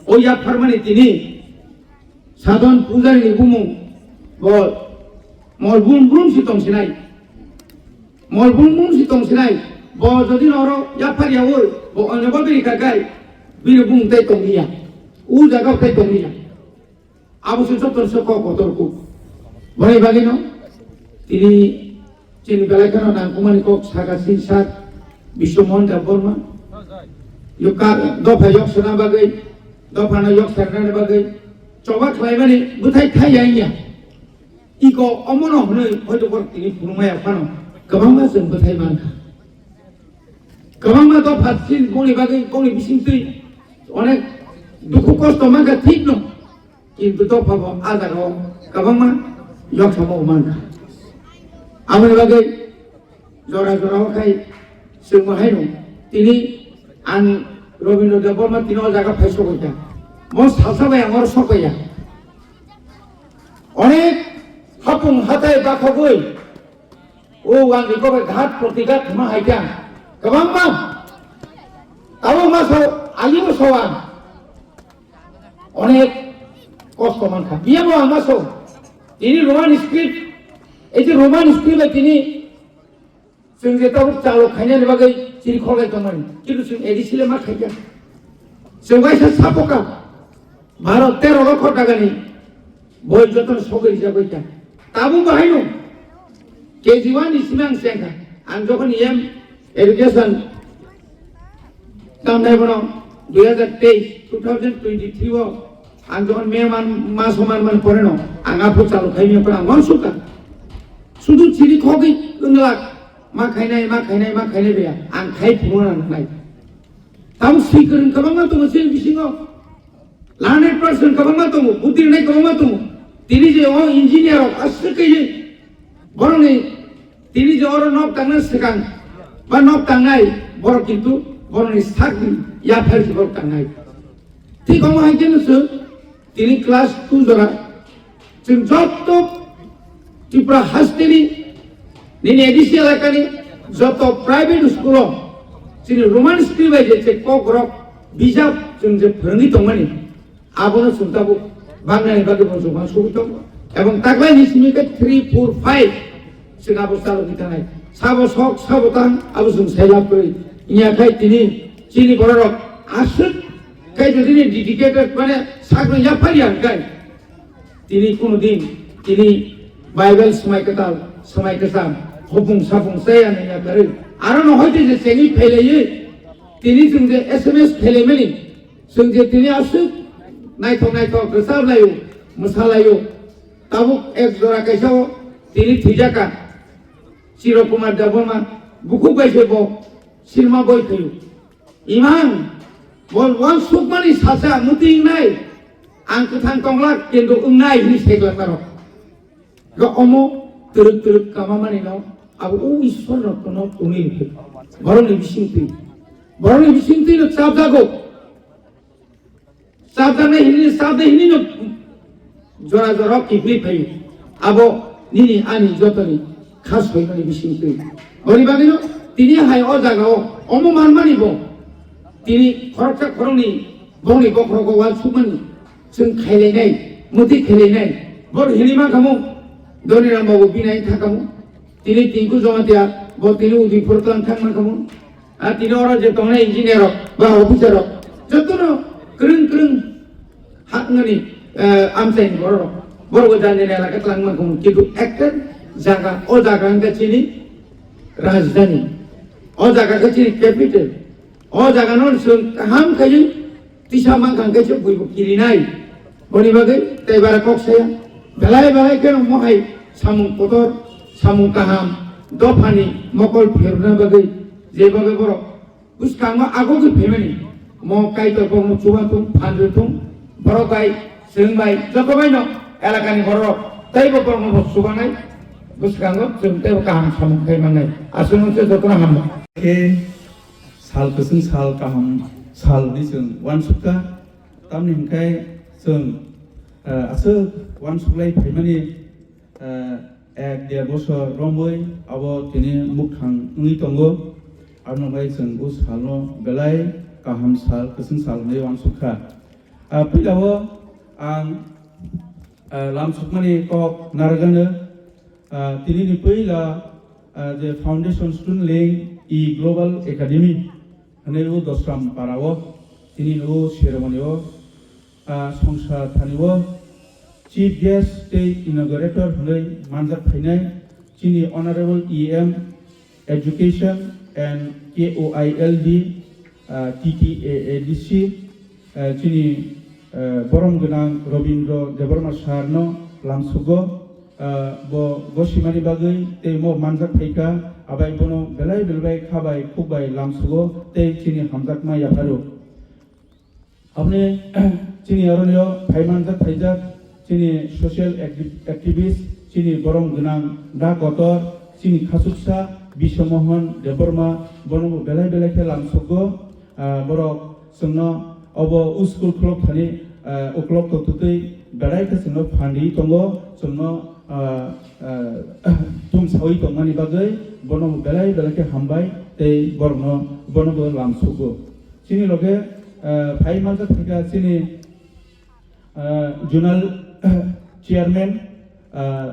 O yapharmani tini Sadon Pujari ni bumung bo mol brum brum si tong sinai. Mol brum brum si tong sinai. Bo jodi noro yaphar yawi bo onyo bo bini kakai bini bumung tai tongya. U jaga tai tongya. Abo se joto se kok kotor kuk. Boni bagwi no tini chini belai kheno nangkukmani kok saka sin sak Biswamon Debbarma. Yo ka dopha yok sana bagwi, dopha no yok sana bagwi choba khlaimani bwthai thai ya ya. Iko omono hwnwi hoito bor tini phunukmaya phano kwbangma chwng bwthai mankha. Kwbangma dopha sin boni bagwi boni bisingtwi onek dukhu kosto mankha thik no. Kintu dophabo a jagao kwbangma yoksamo mankha. Aboni bagwi jora jora o khai chwngbo haino tini ang Robindra Debbarma tini o jaga phai sokoi kha. Mo salsa bai ang oro sokoi ya. Onek hapung hatai bakhogwi o ang ni kobai ghat protighat ma hai kha. Kwbangma abo ma so alibo so ang. Onek kosto mankha. Biyamo ang maso. Tini Roman script, ei je Roman script bai tini chwng je tabuk chalo khainani bagwi chiri khorlai tongmani. Kintu chwng A D C le ma khaikha. Chwng waisa sapoka. Baro tero lokho tagani boi jotono sogwi rijak bai kha. Tabuk bahaino K G one ni simi ang chengkha. Ang jokhon E M education tamnai bono dui hajar teis, two thousand twenty-three o ang jokhon May man, maso man man pore no ang aphuru chalu khaimya pore ang uansukha. Sudu chiri khogwi wnglak ma khainai, ma khainai, ma khainai beya ang khai phuru nangnai. Tabuk swi kwrwng kwbangma tongo chini bisingo. Learned person kwbangma tongo, buddhi rwnai kwbangma tongo. Tini je o engineer rok aswk kaiwi borokni tini je oro nok tangna swkang ba nok tangnai borok kintu borokni sakni yaphar se borok tangnai. Thik omo hai khe no chwng tini class two jora chwng joto Tripura hasteni nini A D C elakani joto private school o chini Roman script bai je che kok rok bijap chwng je phwrwngwi tongmani abono chwng tabuk bangnani bagwi bo chwng uansugwi tongo. Ebong taklaini simi khe three, four, five chwng abo chalogwi thanai. Sabo sok, sabo tang, abo chwng sai lab kwrwi. Wngya khai tini chini bororok aswk khai jodi ni dedicated mane sakno yaphar ya hwnkhe tini kuno din tini Bible swmai kwtal, swmai kwcham, hopung sapung chaya nai ya kwrwi. Aro no hoite je chengwi phailaiwi tini chwng je S M S khailaimani, chwng je tini aswk naithok naithok rwchap laio, mwsa laio. Tabuk ek jora kaisa o tini thwijak kha. Chiro Kumar Debbarma bukhuk bai se bo sinima boi phaio. Imang, bo uansukmani salsa mwtwi wngnai, ang kwthang tonglak, kintu wngnai hwnwi saiklak narok. Ga omo twrwk twrwk kama mani no, abo o Ishwar no kono tongwi rwkhe. Borokni bisingtwi, borokni bisingtwi no chapjago. Chapjaknai hini, chapnai hini no jora jora kipri phai. Abo nini ani jotoni kha soimani bising twi. Boni bagwino tini hai o jaga o omo manmani bo. Tini khoroksa khorokni bongni bokhorogo uansukmani. Chwng khailainai, mwtwi khailainai. Bo hini mankhamu Doniram babu binai thakamu. Tini Tinku Jamatia bo tini Udaipur tlang thang mankhamu. A tini oro je tongnai engineer rok ba officer rok jotono kwrwng kwrwng haknani, eh, amchaini borok rok. Borok bo jani elaka twlangma kung, kintu ekta jaga, o jaga wngkha chini rajdhani, o jaga khe chini capital, o jaga no chwng kaham khaiwi tisa mankha hwnkhe se buibo kirinai. Boni bagwi tei bara kok saya. Belai belai kheno mohai samung kotor, samung kaham, dophani mokol pherna bagwi je bagwi borok bwskango agogwi phaimani. Mo Kaitor kokno chubathung, phanjwthung, borok bai, chwng bai, joto bai no elakani borok Teibo borokno bo chubanai, bwskango chwng teibo kaham samung khai mannai. Aswk no se jotono hambai. Khe sal kwchwng sal kaham sal hwnwi chwng uansukha. Tamni hwnkhe chwng, eh, aswk uansuklai phaimani, eh, ek der bosor romwi abo tini mukthang wngwi tongo. Abono bai chwng o salno belai kaham sal, kwchwng sal hwnwi uansukha. Ah, puilao ang, ah, lamsukmani kok narwgano, ah, tinini puila, ah, je Foundation Student Wing e Global Academy hwnwi o Dosram Parao, tinini o ceremony o, ah, Songsa Thanio Chief Guest tei Inaugurator hwnwi manjak phainai chini Honorable E M Education and K O I L D, ah, T T A A D C, ah, chini, ah, borom gwnang Robindra Debbarma sir no lamsugo, ah, bo gosimani bagwi tei mo manjak phaikha, abai bono belai belai kha bai khuk bai lamsugo tei chini hamjakma yapharo. Aboni chini aronio phai manjak phaijak chini social acti-, activist, chini borom gwnang da kotor, chini khasuksa Biswamohon Debbarma, bono bo belai belai khe lamsugo, ah, borok chwngno obo o school khulok thani, ah, uklok to tutwi belai khe chwngno phan riwi tongo, chwngno, ah, ah, tumsawi tongmani bagwi bono bo belai belai khe hambai tei borokno bono bo lamsugo. Chini loge, eh, phai manjak thika chini, eh, zonal chairman, eh,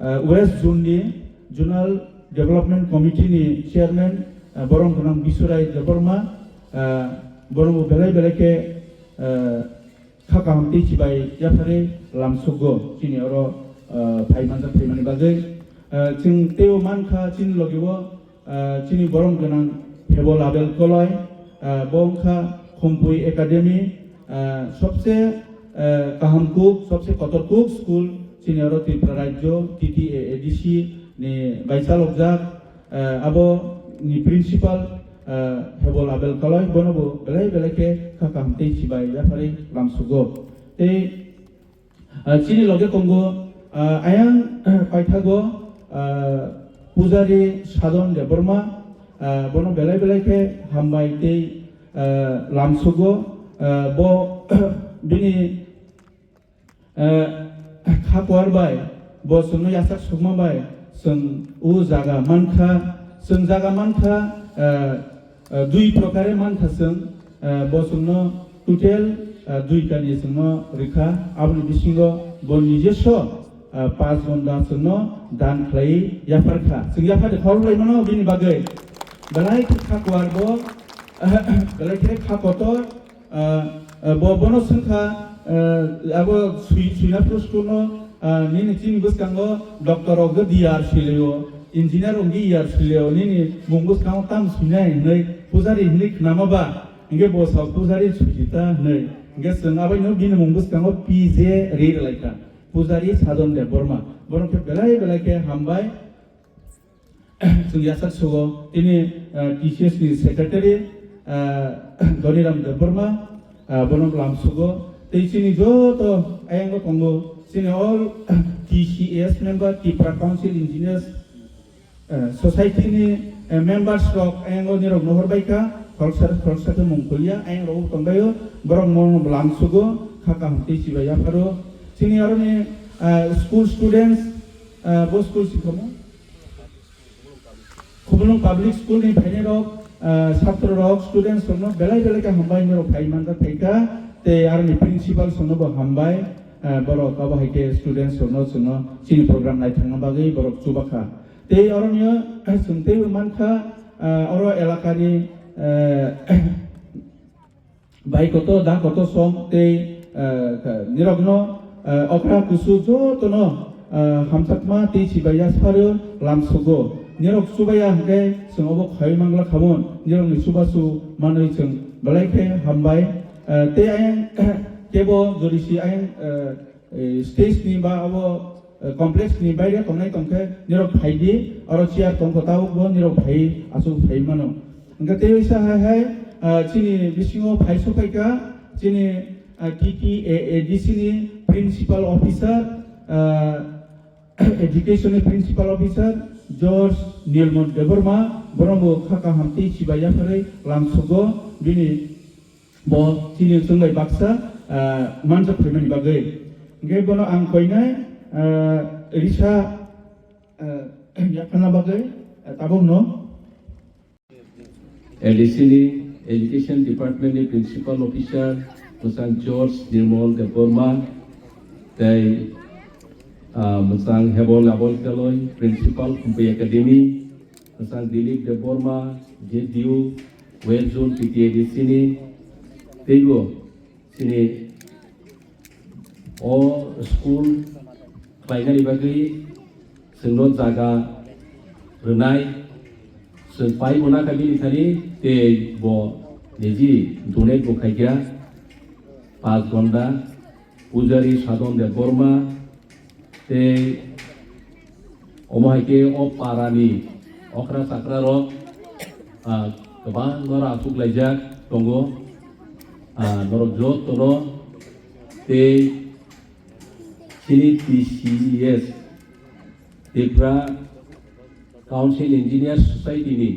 eh, West Zone ni Zonal Development Committee ni chairman, eh, borom gwnang Bisurai Debbarma, eh, borom belai belai khe, eh, kha kaham tei chibai yaphari lamsugo chini oro, eh, phai manjak phaimani bagwi. Eh, chwng teibo mankha chini loge o, ah, chini borom gwnang Hebol Abel Koloi, ah, bo wngkha Khumpui Academy, ah, sobse, ah, kaham kuk, sobse kotor kuk school chini oro Tripura Rajyo T T A A D C ni bai chalokjak, ah, abo ni principal, ah, Hebol Abel Koloi, bono bo belai belai khe kha kaham tei chibai yaphari lamsugo. Tei Ah, chini loge tongo, ah, ayang paithago, ah, Pujari Sadon Debbarma, ah, bono belai belai khe hambai tei, ah, lamsugo, ah, bo bini, ah, kha kuar bai, bo chwngno yachak sukma bai chwng o jaga mankha, chwng jaga mankha, ah, ah, dui prokare mankha chwng, ah, bo chwngno total, ah, dui kani chwngno rikha, aboni bisingo bo nijeso, ah, pas gonda chwngno dan khlai yapharkha. Chwng yaphar de khorok lai mano bini bagwi. Belai khe kha kuar bo, belai khe kha kotor, ah, ah, bo, bono swngkha, ah, abo sui-, suina phuru school no, ah, nini chini bwskango doctor rok D R silio, engineer rok D R silio, nini mung bwskango tamo suinai hinwi pujari hinwi khnama ba, hingke bo sao pujari Sujita hinwi, hingke chwng abaino bini mung bwskango P J ri rwlaikha, pujari Sadon Debbarma, bono khe belai belai khe hambai. Chwng yachak sugo tini, ah, T C S ni secretary, ah, Doniram Debbarma, ah, bono lamsugo. Tei chini joto ayango tongo, chini all T C S member, Tipra Council Engineers, eh, Society ni, eh, members rok ayango nirok nohor baikha, khoroksa khoroksa khe mung kulia, ayang rok tongbaio, borok mo lamsugo, kha kaham tei chibai yapharo. Chini aroni, eh, school students, eh, bo school sikhomo. Khumulwng Public School ni phainai rok, ah, chhatro rok, students rok no belai belai khe hambai hinwi rok phai manjak phaikha, tei aroni principal rok no bo hambai, ah, borok abo hai khe students rok no chwngno chini program naithokna bagwi borok chubakha. Tei aroni o chwng teibo mankha, ah, oro elakani, ah, bai kotor, da kotor song tei, eh, nirokno, eh, okra kusu jotono, eh, hamjakma tei chibai yaspharo lamsugo. Nirok chubaya hwnkhe chwng obo khaiwi mangla khamon, nirokni chubachu manwi chwng belai khe hambai. Eh, tei ayang kebo jorisi ayang, eh, eh, stage ni ba abo, eh, complex ni baire tongnai tongkhe nirok phaidi, oro chair tongkha tabukbo nirok phai aswk phai mano. Hingke tei waisa hai hai, ah, chini bisingo phai sokhaikha chini, ah, T T A A D C ni principal officer, Ah, Education ni Principal Officer George Nirmal Debbarma, borok bo kha kaham tei chibai yapharwi langsugo bini bo chini chwng bai baksa, ah, manjak phaimani bagwi. Hwnkhe bono ang koinai, ah, risa, ah, yaphana bagwi, ah, tabukno. A D C ni Education Department ni Principal Officer Mwchang George Nirmal Debbarma tei, ah, Mwchang Hebol Abol Keloi, Principal Khumpui Academy, Mwchang Dilip Debbarma, J D U, West Zone P T A D C ni, teibo chini o school khlainani bagwi chwngno jaga rwnai, chwng pai mona kha bini thani, tei bo niji donate bo khaikha, Pach Gonda, Pujari Sadon Debbarma, tei omo hai khe o parani okra chakra rok, ah, kwbangma rok achuk laijak tongo. Ah, norok jotono tei chini T C E S, Tripura Council Engineers Society ni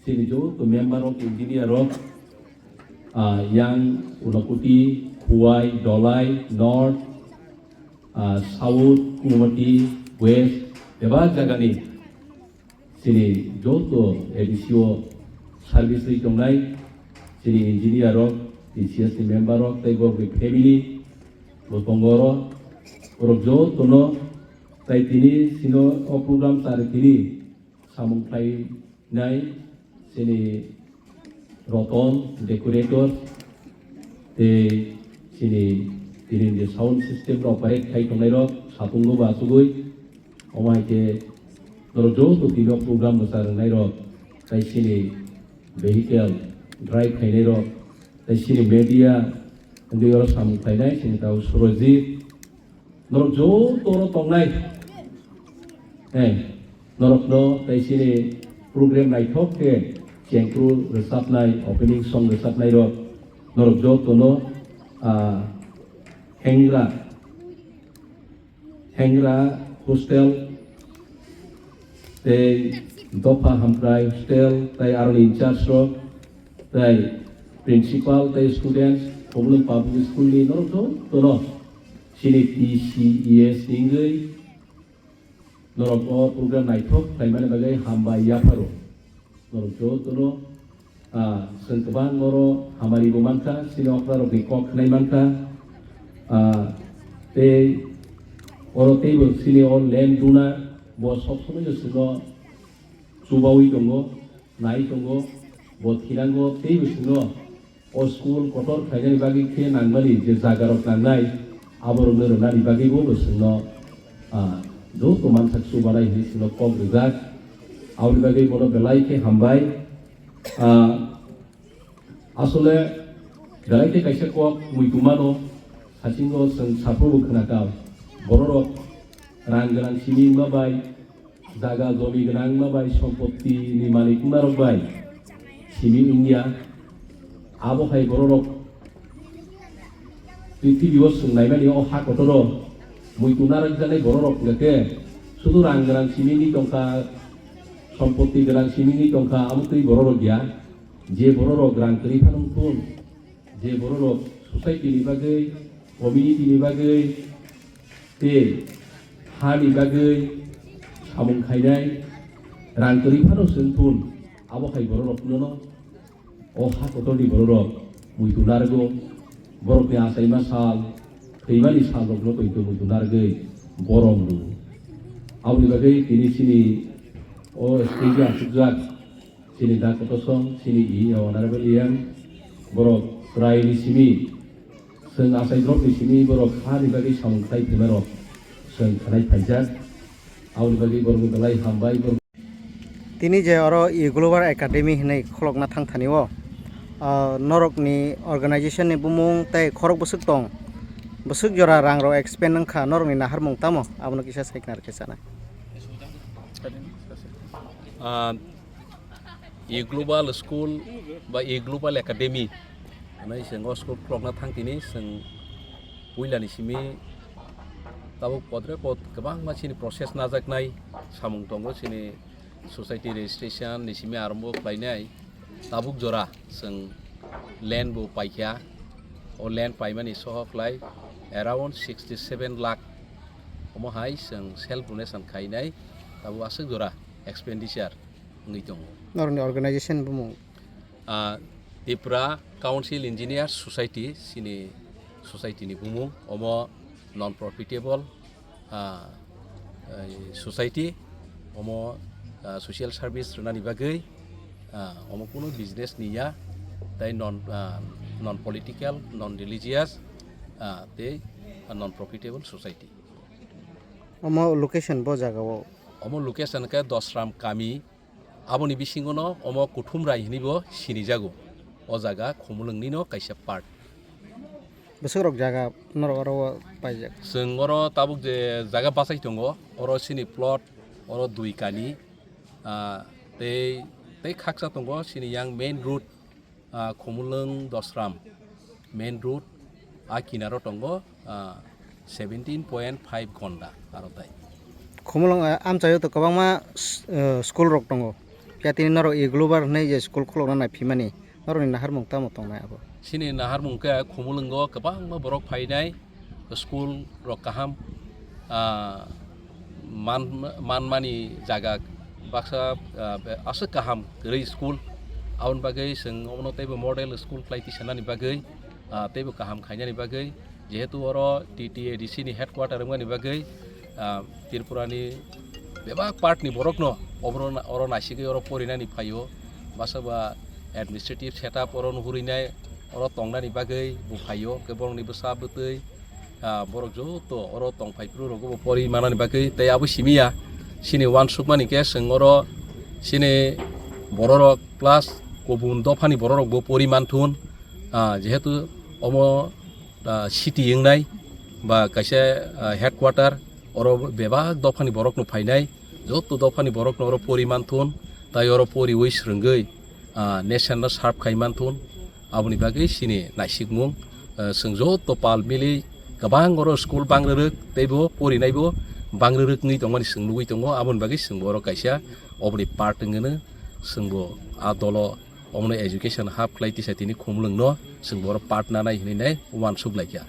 chini joto member rok, engineer rok, ah, yang Unakoti, Khowai, Dholai, North, ah, South, Umoti, West, bebak jagani chini joto A D C o service rwi tongnai chini engineer rok, T C S ni member rok, tei borokni family bo tongo oro. Borok jotono tai tini chini o program chari tini samung khlainai chini Roton, decorator, tei chini tini je sound system rok operate khai tongnai rok, satungo ba achugwi. Omo hai khe norok joto tini o program bwsa rwngnai rok, tai chini vehicle drive khainai rok, tai chini media wngwi oro samung khlainai chini tau Surojit, norok joto oro tongnai. Hei, norokno tei chini program naithok khe chengkru rwchapnai, opening song rwchapnai rok, norok jotono, ah, hengra, hengra hostel tei dopha hamkrai hostel tei aroni in charge rok tei principal tei students, Khumulwng Public School ni norok jotono chini T C E S ni wngwi norok o program naithok khlaimani bagwi hambai yapharo. Norok jotono, ah, chwng kwbang oro hamari bo mankha, chini okra rokni kok khnai mankha, ah, tei oro teibo chini o land donor bo sob somoi no chwngno chubaui tongo, nai tongo, bo thinango teibo chwngno o school kotor khlainani bagwi khe nangmani je jaga rok nangnai, aborokno rwnani bagwi bo chwngno, ah, joto mansak chubanai hinwi chwngno kok rijak. Aboni bagwi bono belai khe hambai. Ah, asole belai khe kaisa kok muitu mano, sachingo chwng saphuru bo khna kha, bororok rang gwnang simi wngma bai, jaga jomi gwnangma bai, sompottini manik wngmarok bai simi wngya. Abo hai bororok prithibi o chwng naimani o ha kotoro muitu narwkjaknai bororok hwnkha khe sudu rang gwnang simi wngwi tongkha, sompotti gwnang simi wngwi tongkha, amo twi bororok ya. Je bororok rang kwrwi phano wngthun, je bororok society ni bagwi, community ni bagwi tei hani bagwi samung khainai, rang kwrwi phano chwng thun, abo hai bororokno o ha kotorni bororok muitu narwgo, borokni achaima sal, thwimani salrokno poito muitu narwgwi borom rw. Aboni bagwi tini chini o stage o achukjak chini da kotosong, chini E A Honorable E M, borok chwraini simi, chwng achai borokni simi borok hani bagwi samung khlai phaimarok chwng khanai phaijak. Aboni bagwi borokno belai hambai, borok. Tini je oro E Global Academy hinwi kholokna thangthani o, ah, norokni organization ni bumung tei khorok bwswk tong, bwswk jora rang rok expend wngkha, norokni naharmung tamo abono kisa sai khna rwkhe chana. Ah, E Global School ba E Global Academy hwnwi chwng o school khulokna thang tini, chwng puilani simi Tabuk podre pod kwbangma chini process najaknai samung tongo, chini society registration ni simi arombo khlainai. Tabuk jora chwng land bo paikha, o land paimani soho khlai around sixty seven lakh omo hai chwng self donation khainai. Tabuk aswk jora expenditure wngwi tongo. Norokni organization bumung? Ah, Tripura Council Engineer Society, chini society ni bumung, omo non profitable, ah, eh, society, omo, ah, social service rwnani bagwi, ah, omo kunu business ni ya, tei non, ah, non political, non religious, ah, tei non profitable society. Omo location bo jaga o? Omo location khe Dosram kami, aboni bisingo no omo Kuthumrai hinwi bo sinijago. O jaga Khumulwng ni no kaisa part. Bwswk rok jaga norok oro o paijak? Chwng oro tabuk je jaga bachai tongo, oro chini plot, oro dui kani, ah, tei, tei khaksa tongo chini yang main road, ah, Khumulwng Dosram main road, a kinaro tongo, ah, seventeen point five gonda aro tai. Khumulwng, ah, amchaio to kwbangma s-, eh, school rok tongo. Phiya tini norok Iglubar hinwi je school khulokna naiphimani, norokni naharmung tamo tongnai abo? Chini naharmung khe Khumulwngo kwbangma borok phainai, school rok kaham, ah, man, manmani jaga baksa, ah, be-, aswk kaham kwrwi school. Aboni bagwi chwng obono teibo model school khlai tisanani bagwi, ah, teibo kaham khainani bagwi, jehetu oro T T A D C ni headquarter wngmani bagwi, ah, Tripura ni bebak part ni borok no oboro na-, oro naisigwi oro porinani phaio, basa ba administrative setup oro nuhurinai oro tongnani bagwi bo phaio, khe borokni bwsa bwtwi, ah, borok joto oro tongphai phuru rokbo pori manani bagwi, tei abo simi ya, chini uansukmani khe chwng oro chini bororok plus kubun dophani bororokbo pori manthun, ah, jehetu omo, ah, city wngnai ba kaisa, ah, headquarter, oro bebak dophani borokno phainai, joto dophani borokno oro pori manthun, tai oro poriwi swrwngwi, ah, nation no serve khai manthun. Aboni bagwi chini naisikmung, ah, chwng joto pal mili kwbang oro school bang rwrwk teibo porinaibo bang rwrwk wngwi tongmani chwng nugwi tongo. Aboni bagwi chwngbo oro kaisa oboni part wngwi no chwngbo a dolo omono education hap khlai tisa tini Khumulwng no chwngbo oro part nanai hinwi nai uansuk laikha.